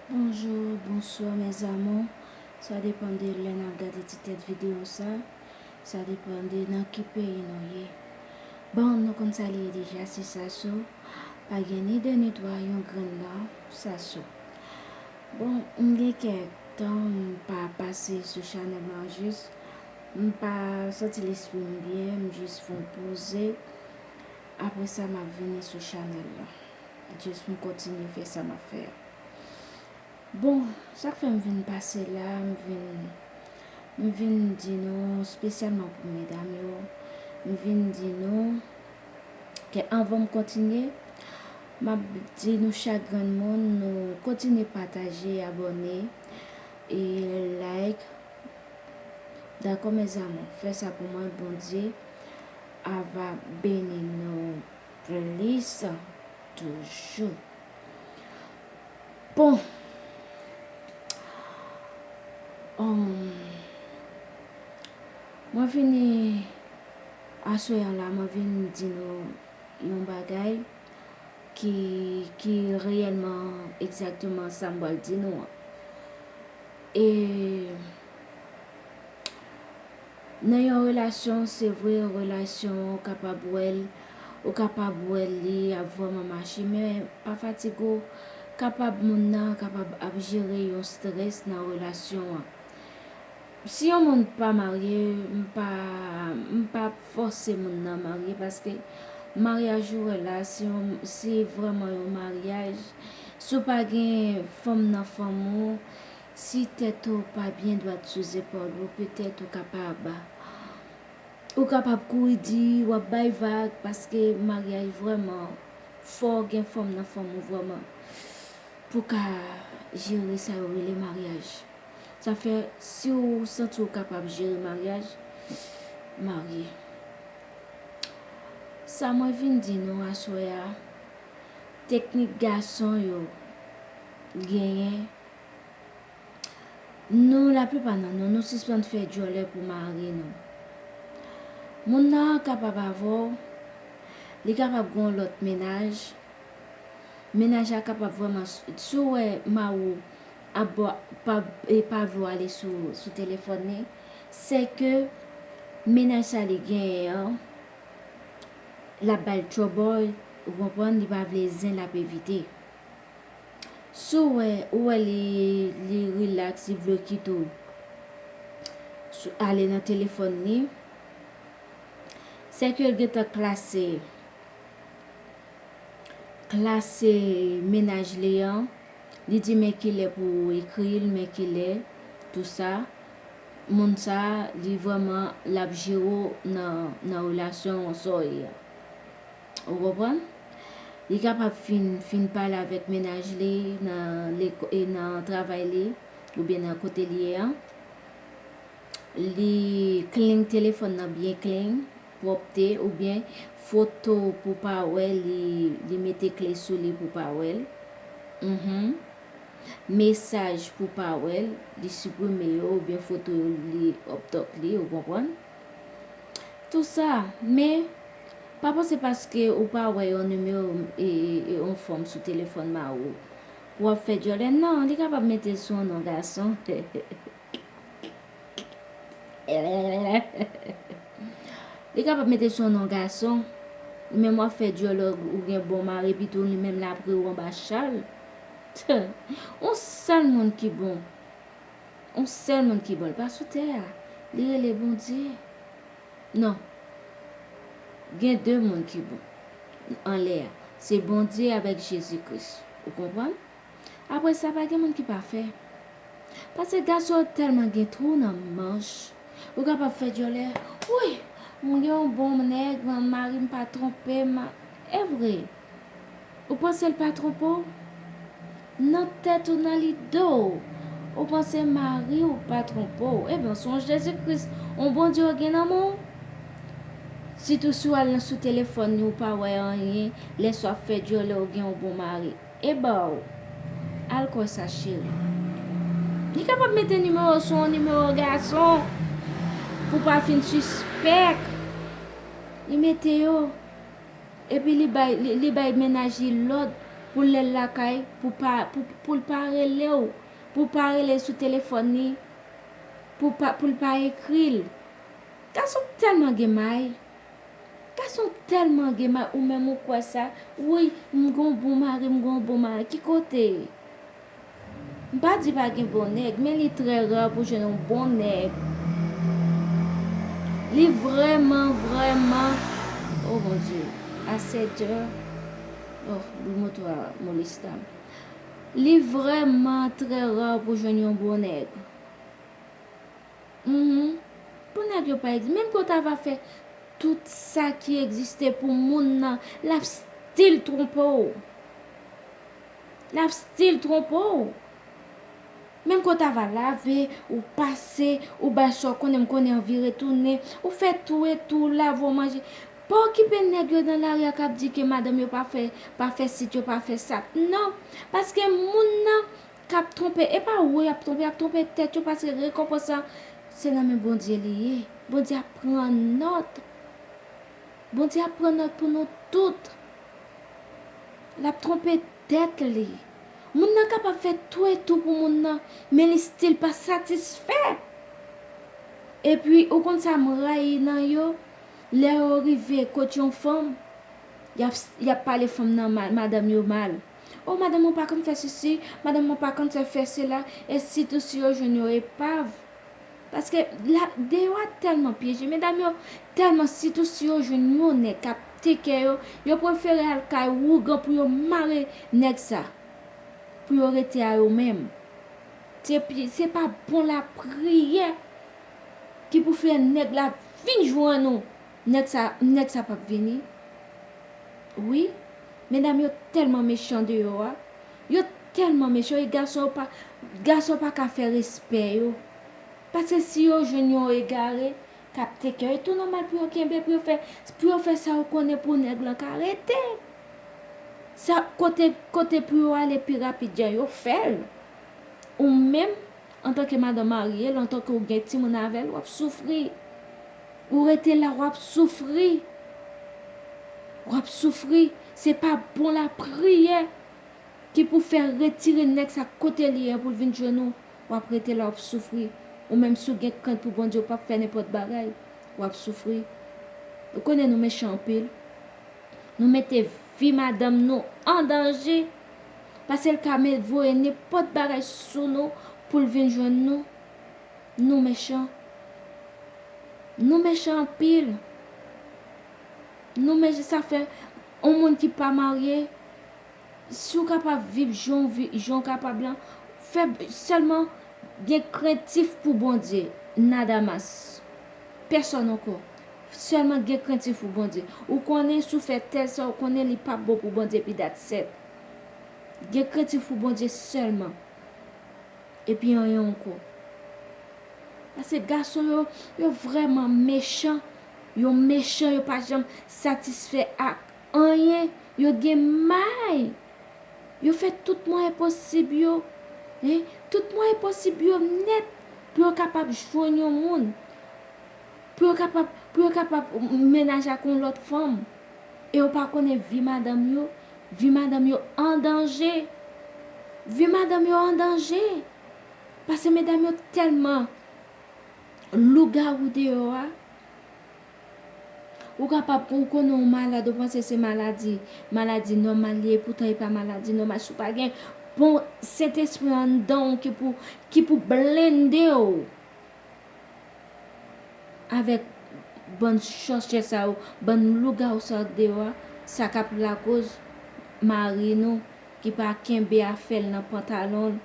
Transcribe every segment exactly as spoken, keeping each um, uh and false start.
Bonjou, bonswa, mes amours. Sa depann de lè n ap gade ti tèt videyo sa. Sa depann de nan ki peyi nou ye. Bon, nou konn sa li ye deja, se Sassou. Pa gen ni de ni twa, yon grenn non, Sassou. Bon, m gen kèk tan m pa pase sou chanèl mwen, jis m pa santi lespri m byen, m jis fè yon poze. Apre sa, m ap vini sou chanèl la. Jis m kontinye fè sa m ap fè a. Bon, sa k fè m vin pase la, m vin, m vin di nou, espesyalman pou medam yo, m vin di nou ke anvan m kontinye, m ap di nou chak grenn moun, nou kontinye pataje, abòne, e like. Dakò, mes amours, fè sa pou mwen, Bondye a va beni nou plis toujou. Bon, um, mwen vini aswè an la, mwen vin di nou yon bagay ki, ki reyèlman, egzakteman sa m pral di nou an. E nan yon relasyon, se vre, relasyon an, ou kapab wè l, ou kapab wè li ap vrèman mache, men pa fatige w, kapab moun nan kapab ap jere yon strès nan relasyon an. Si yon moun pa marye, m pa, m pa fòse moun nan marye, paske maryaj ou wè la, se yon, se vrèman yon maryaj. Si w pa gen fanm nan fanm ou, si tèt ou pa byen dwat sou zepòl ou, petèt ou kapab, ou kapab kouri di w ap bay vag, paske maryaj vrèman, fò w gen fanm nan fanm ou vrèman pou w ka jere sa yo rele maryaj. Sa fè, si w santi w kapab jere maryaj, marye. Sa mwen vin di nou aswè a, teknik gason yo genyen, nou, laplipa nan nou, nou sispann fè djòlè pou mari nou. Moun nan kapab avè w, li kapab gen yon lòt mennaj, mennaj la kapab vrèman, si w wè mari w ap ba, pa, e pa vle w ale sou, sou telefòn li, se ke mennaj sa li genyen an, l ap ba l trouble, ou konprann, li pa vle zen, l ap evite. Si w wè, ou wè li, li rilaks, li vle kite w sou, ale nan telefòn li, se ke l gentan klase, klase mennaj li an, li di men kilè pou ekri l, men kilè, tou sa. Moun sa, li vrèman, l ap jere w nan, nan relasyon w sa w ye a. Ou konprann? Li kapab fin, fin pale avèk mennaj li nan leko-, e nan travay li, oubyen nan kote li ye an. Li clean telefòn nan byen clean, pwòpte, oubyen foto pou pa wè, li, li mete kle sou li pou pa wè l. Mhm. Mesaj pou pa wè l, li siprime yo, oubyen foto yo, li up talk li, ou konprann? Tou sa, men, pa panse paske ou pa wè yon nimewo, e, e, e, yon fanm sou telefòn mari w pou w ap fè djòlè. Non, li kapab mete l sou yon non gason. Li kapab mete sou yon non gason. Ou menm w ap fè djòlè, ou gen bon mari, epi tou li menm l ap ri w anba chal. Yon sèl moun ki bon. Yon sèl moun ki bon. Li pa sou tè a. Li rele Bondye. Non. Gen de moun ki bon anlè a. Se Bondye avèk Jezi Kris. Ou konprann? Apre sa, pa gen moun ki pafè. Paske gason yo tèlman gen twou nan manch. Ou kapab fè djòlè, wi, m gen yon bon nèg, mari m pa twonpe m. E vre. Ou panse l pa twonpe w? Nan tèt ou, nan lide w, ou panse mari w pa twonpe w? Ebyen, se yon Jezi Kris, yon Bondye w gen nan men w. Sitou si w al nan sou telefòn li, ou pa wè anyen, lè sa w ap fè djòlè, ou gen yon bon mari. E ba w. Al kwè sa, cheri. Li kapab mete nimewo sou yon nimewo gason pou pa fin sispèk. Li mete yo. Epi li bay, li, li bay mennaj li lòd pou l lè l lakay, pou pa, pou, pou l pa rele w, pou l pa rele sou telefòn li, pou pa, pou l pa ekri l. Gason tèlman gen may. Gason tèlman gen may, ou menm ou kwè sa? Wi, m gon bon mari, m gon bon mari. Ki kote? M pa di pa gen bon nèg, men li trè ra pou jwenn yon bon nèg. Li vrèman, vrèman, oh mon Dieu, à cette heure, oh, bri moto a molesta m. Li vrèman trè ra pou jwenn yon bon nèg. Mhm. Pou nèg yo pa egziste. Menm ke w ta va fè tout sa ki egziste pou moun nan, l ap still twonpe w. L ap still twonpe w. Menm ke w ta va lave, ou pase, ou bay sa w konnen, m konnen anvi retounen, ou fè tou e tou, lave w manje. Pa okipe nèg yo nan lari a k ap di ke madanm yo pa fè, pa fè sit, yo pa fè sat. Non, paske moun nan k ap twonpe, e pa ou y ap twonpe, y ap twonpe tèt yo, paske rekonpans lan, se nan men Bondye li ye. Bondye ap pran nòt. Bondye ap pran nòt pou nou tout. L ap twonpe tèt li. Moun nan kapab fè tou e tou pou moun nan, men li still pa satisfè. Epi, ou konn sa m rayi nan yo? Lè yo rive kot yon fanm, y ap, y ap pale fanm nan mal, madanm yo mal. O, madanm mwen pa konn fè sesi, madanm mwen pa konn fè sela, e sitou si yo jwenn yon epav. Paske la, deyò a tèlman pyeje, medam yo tèlman, sitou si yo jwenn yon nèg k ap teke yo, yo prefere al kay ougan pou yo mare nèg sa, pou yo rete a yo menm. Se pi, se pa bon lapriyè ki pou fè nèg la vin jwenn ou. Nèg sa, nèg sa p ap vini. Wi, medam yo tèlman mechan deyò a. Yo tèlman mechan, e gason yo pa, gason yo pa ka fè respè yo. Paske si yo jwenn yon egare k ap teke yo, e tou nòmal pou yo kenbe, pou yo fè, pou yo fè sa yo konnen pou nèg lan ka rete. Sa, kote, kote pou yo ale pi rapid, jan yo fè l. Ou menm, antanke madanm marye, antanke ou gen timoun avè l, w ap soufri. Ou rete la, w ap soufri. W ap soufri. Se pa bon lapriyè ki pou fè retire nèg sa kote li ye pou l vin jwenn ou. W ap rete la, w ap soufri. Ou menm si w gen krent pou Bondye, w p ap fè nenpòt bagay. W ap soufri. Ou konnen nou mechan anpil. Nou mete vi madanm nou an danje. Paske l ka met, voye nenpòt bagay sou nou pou l vin jwenn nou. Nou mechan. Nou mechan anpil. Nou mechan, sa fè yon moun ki pa marye, si w kapab viv jan w vi-, jan w kapab lan, fè sèlman gen krentif pou Bondye, nada mas. Pèsòn ankò. Sèlman gen krentif pou Bondye. Ou konnen si w fè tèl sa, ou konnen li p ap bon pou Bondye, epi that's it. Gen krentif pou Bondye sèlman. Epi anyen ankò. Paske gason yo, yo vrèman mechan. Yo mechan, yo pa janm satisfè ak anyen. Yo gen may. Yo fè tout mwayen posib yo, en, tout mwayen posib yo nèt pou yo kapab jwenn yon moun. Pou yo kapab, pou yo kapab menaj ak yon lòt fanm. E yo pa konnen vi madanm yo, vi madanm yo an danje. Vi madanm yo an danje. Paske medam yo tèlman lougawou deyò a. Ou kapab, ou konnen yon malad, ou panse se maladi, maladi nòmal li ye, poutan e pa maladi nòmal. Si w pa gen bon Sentespri anndan w ki pou, ki pou blende w avèk bann sòsyè sa yo, bann lougawou sa yo k deyò a, sa k ap lakoz mari nou ki pa kenbe afè l nan pantalon l,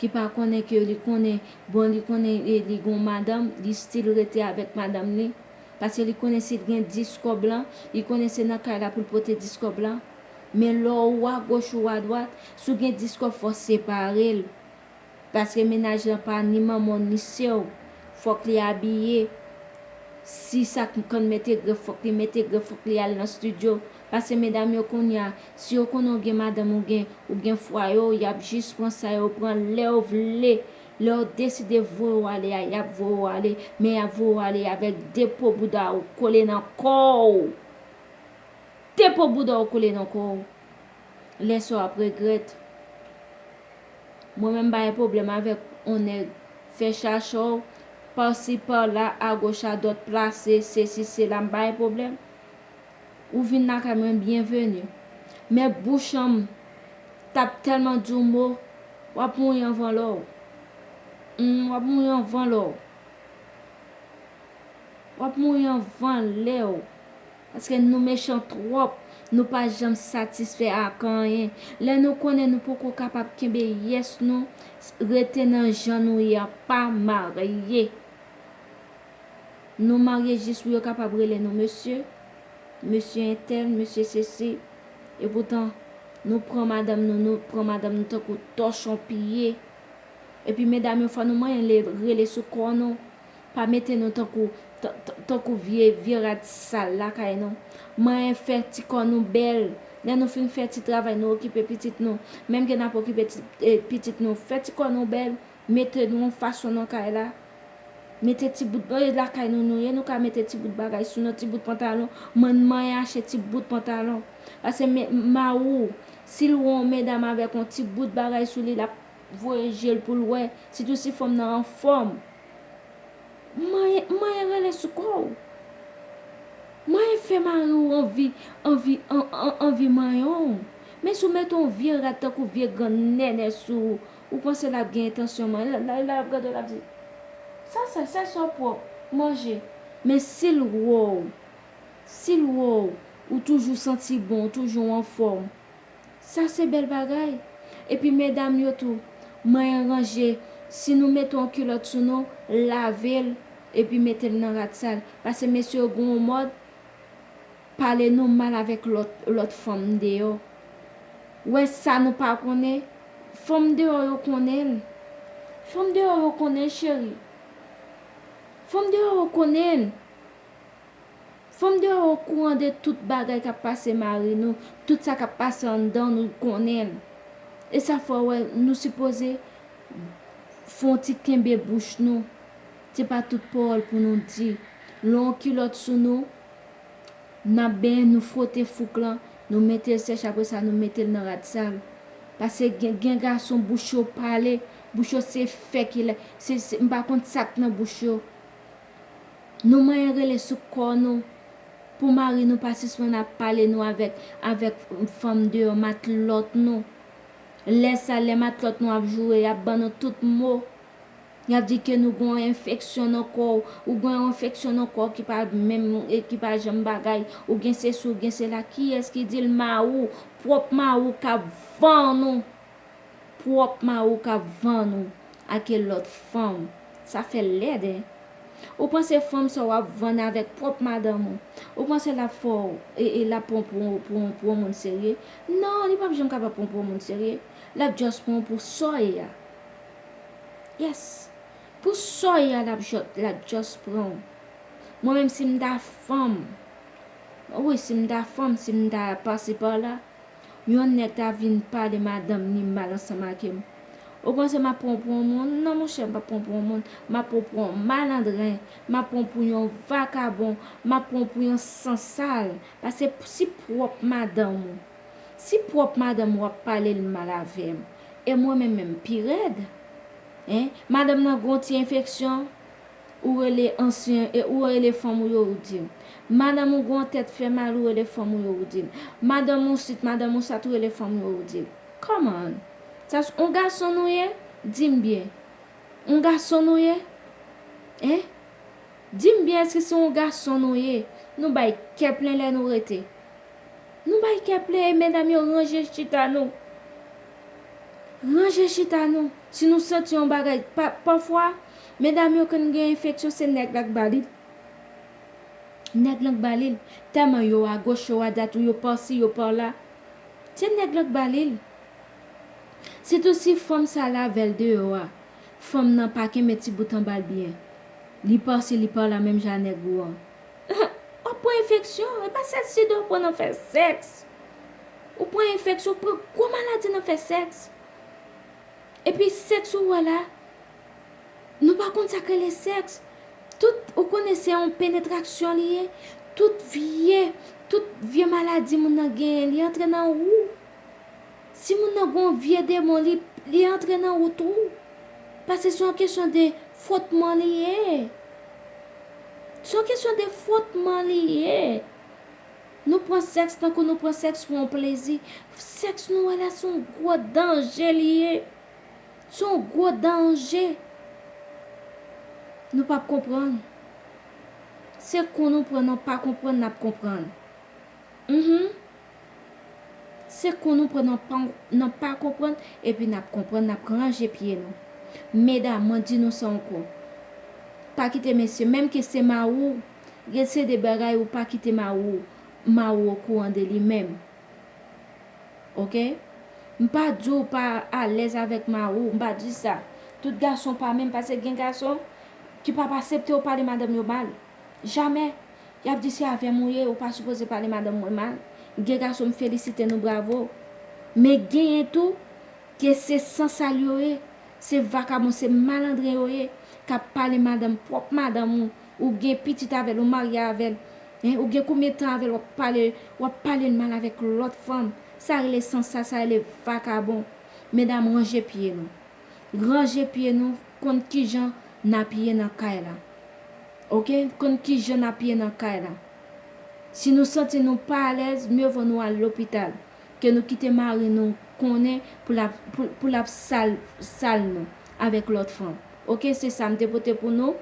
ki pa konnen ke li konnen, bon, li konnen, e, li gon madanm, li still rete avèk madanm li. Paske li konnen si l gen dis kòb lan, li konnen se nan kay la pou l pote dis kòb lan. Men lè w agoch ou adwat, si w gen dis kòb, fò w separe l. Paske mennaj lan pa ni manman w ni sè w. Fòk li abiye. Si sa k-, konn mete grèf, fòk li mete grèf, fòk li al nan estidyo. Paske medam yo kounye a, si yo konnen w gen madanm, ou gen, ou gen fwaye w, y ap jis pran sa yo pran lè yo vle. Lè yo deside voye w ale a, y ap voye w ale, men y ap voye w ale avèk de po bouda w kole nan kò w. De po bouda w kole nan kò w. Lè sa w ap regrèt. Mwen menm m pa gen pwoblèm avèk on nèg fè chache w, pasi pala, agoch adwat, plase, sesi, sela, m pa gen pwoblèm. Ou vin lakay mwen, byenveni. Men bouch an m t ap tèlman di w mo, w ap mouri anvan lè w. Hmm, w ap mouri anvan lè w. W ap mouri anvan lè w. Paske nou mechan twòp, nou pa janm satisfè ak anyen. Lè nou konnen nou poko kapab kenbe yès nou, rete nan jan nou ye a, pa marye. Nou marye jis pou yo kapab rele nou mesye, mesye entèl, mesye sesi. Epoutan, nou pran madanm nou, nou pran madanm nou tankou tòchon piye. Epi medam yo, fò nou manyen le- rele sou kò nou. Pa mete nou tankou, tan- tan- tankou vye, vye rad sal lakay nou. Manyen fè ti kò nou bèl. Lè nou fin fè ti travay, nou okipe pitit nou. Menm ke n ap okipe ti- eh, pitit nou, fè ti kò nou bèl. Mete nou yon fason nan kay la. Mete ti bout, eh, lakay nou nou ye, nou ka mete ti bout bagay sou nou, ti bout pantalon. Mann manyen achte ti bout pantalon. Paske men- mari w, si l wè yon medam avèk yon ti bout bagay sou li, l ap voye je l pou l wè. Sitou si fanm nan anfòm. Manyen, manyen rele sou kò w. Manyen fè mari w anvi, anvi, an- an- anvi manyen w. Men si w mete yon vye rad tankou vye grann nènè sou ou, ou panse l ap gen entansyon manyen? L- l- l ap gade w, l ap di, "Sa, sa, sa, sa pwòp, manje." Men si l wè w, si l wè w, ou toujou santi bon, ou toujou anfòm, sa se bèl bagay. Epi medam yo tou, manyen ranje, si nou mete yon kilòt sou nou, lave l, epi mete l nan rad sal. Paske mesye yo gen yon mòd pale nou mal avèk lòt, lòt fanm deyò. Wè sa nou pa konnen, fanm deyò yo konnen l. Fanm deyò yo konnen l, cheri. Fanm deyò yo konnen l. Fanm deyò okouran de tout bagay k ap pase mari nou, tout sa k ap pase anndan nou konnen l. E sa fè w wè nou sipoze fè yon ti kenbe bouch nou. Se pa tout pawòl pou nou di. Lè yon kilòt sou nou, n ap benyen, nou fwote fouk lan, nou mete l sèch, apre sa nou mete l nan rad sal. Paske gen, gen gason bouch yo pale, bouch yo se fè ki lè, se, se, m pa konn sa k nan bouch yo. Nou manyen rele sou kò nou pou mari nou pa sispann ap pale nou avèk, avèk fanm deyò, matlòt nou. Lè sa, lè matlòt nou ap joure, y ap ban nou tout mo. Y ap di ke nou gen yon enfeksyon nan kò w, ou gen yon enfeksyon nan kò w ki pa menm, e ki pa janm bagay, ou gen sesi, ou gen sela. Kiyès ki di l? Mari w, pwòp mari w k ap vann ou. Pwòp mari w k ap vann ou ak yon lòt fanm. Sa fè lèd, en. Ou panse fanm sa w ap vann avèk pwòp madanm ou? Ou panse l ap fè w, e, e l ap pran w pou, pou, pou yon moun serye? Non, li p ap janm kapab pran w pou yon moun serye. L ap just pran w pou sa w ye a. Yes. Pou sa w ye a, l ap just, l ap just pran w. Mwen menm, si m ta fanm, wi, si m ta fanm, si m ta pase pa la, yon nèg ta vin pale madanm ni mal ansanm ak m. Ou panse m ap pran w pou yon moun? Non, monchè, m p ap pran w pou yon moun. M ap pran w pou yon malandren. M ap pran w pou yon vakabon. M ap pran w pou yon sansal. Paske si pwòp madanm ou, si pwòp madanm ou ap pale l mal avè m, e mwen menm, menm pi rèd. En, madanm nan gen yon ti enfeksyon, ou rele ansyen, e ou rele fanm ou yo, ou di m. Madanm ou gen yon tèt fè mal, ou rele fanm ou yo, ou di m. Madanm ou sit, madanm ou sat, ou rele fanm ou yo, ou di m. Come on. Sa s- on gason nou ye? Di m byen. On gason nou ye? En? Di m byen, èske se on gason nou ye? Nou bay kè plen lè nou rete. Nou bay kè plen, e medam yo, ranje chita nou. Ranje chita nou. Si nou santi yon bagay, pa, pafwa, medam yo, kan gen enfeksyon, se nèg la k ba li l. Nèg lan k ba li l. Tèlman yo agoch, yo adyat, ou yo pasi, yo pa la. Se nèg lan k ba li l. Sitou si fanm sa lave l deyò a, fanm nan pa kenbe ti bout anba l byen. Li pase, li pa la menm jan nèg ou an. W ap pran enfeksyon, e pa sèl sida w pran nan fè sèks. Ou pran enfeksyon, ou pran gwo maladi nan fè sèks. Epi sèks ou wè la, nou pa konn sa k rele sèks. Tout, ou konnen se yon penetrasyon li ye. Tout vye, tout vye maladi moun nan genyen, li antre nan ou. Si moun nan gon vye demon, li, li antre nan wout ou. Paske se yon kesyon de fwotman li ye. Se yon kesyon de fwotman li ye. Nou pran sèks tankou nou pran sèks pou yon plezi. Sèks nou wè la se yon gwo danje li ye. Se yon gwo danje. Nou p ap konprann. Se kou nou pran nan pa konprann n ap konprann. Mhm. Se kou nou pran nan pa, nan pa konprann, epi n ap konprann, n ap ranje pye nou. Medam, mwen di nou sa ankò. Pa kite mesye, menm ke se mari w, gen se de bagay ou pa kite mari w, mari w okouran de li menm. Oke? M pa di w pa alèz avèk mari w, m pa di sa. Tout gason pa menm, paske gen gason ki p ap aksepte w pale madanm yo mal. Jamè. Y ap di se avè m ou ye, ou pa sipoze pale madanm mwen mal. Gen gason m felisite nou, bravo. Men genyen tou ke se sansal yo ye, se vakabon, se malandren yo ye, k ap pale madanm, pwòp madanm ou, ou gen pitit avè l, ou marye avè l, en, ou gen konbyen tan avè l, w ap pale, w ap pale l mal avèk lòt fanm. Sa rele sansal, sa rele vakabon. Medam, ranje pye nou. Ranje pye nou, konn kijan n ap ye nan kay la. Oke? Konn kijan n ap ye nan kay la. Si nou santi nou pa alèz, mye vo nou al lopital ke nou kite mari nou konnen pou l ap, pou, pou l ap sal, sal nou avèk lòt fanm. Oke? Se sa m te pote pou nou.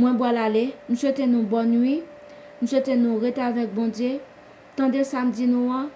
Mwen pral ale. M swete nou bòn nwi. M swete nou rete avèk Bondye. Tande sa m di nou an.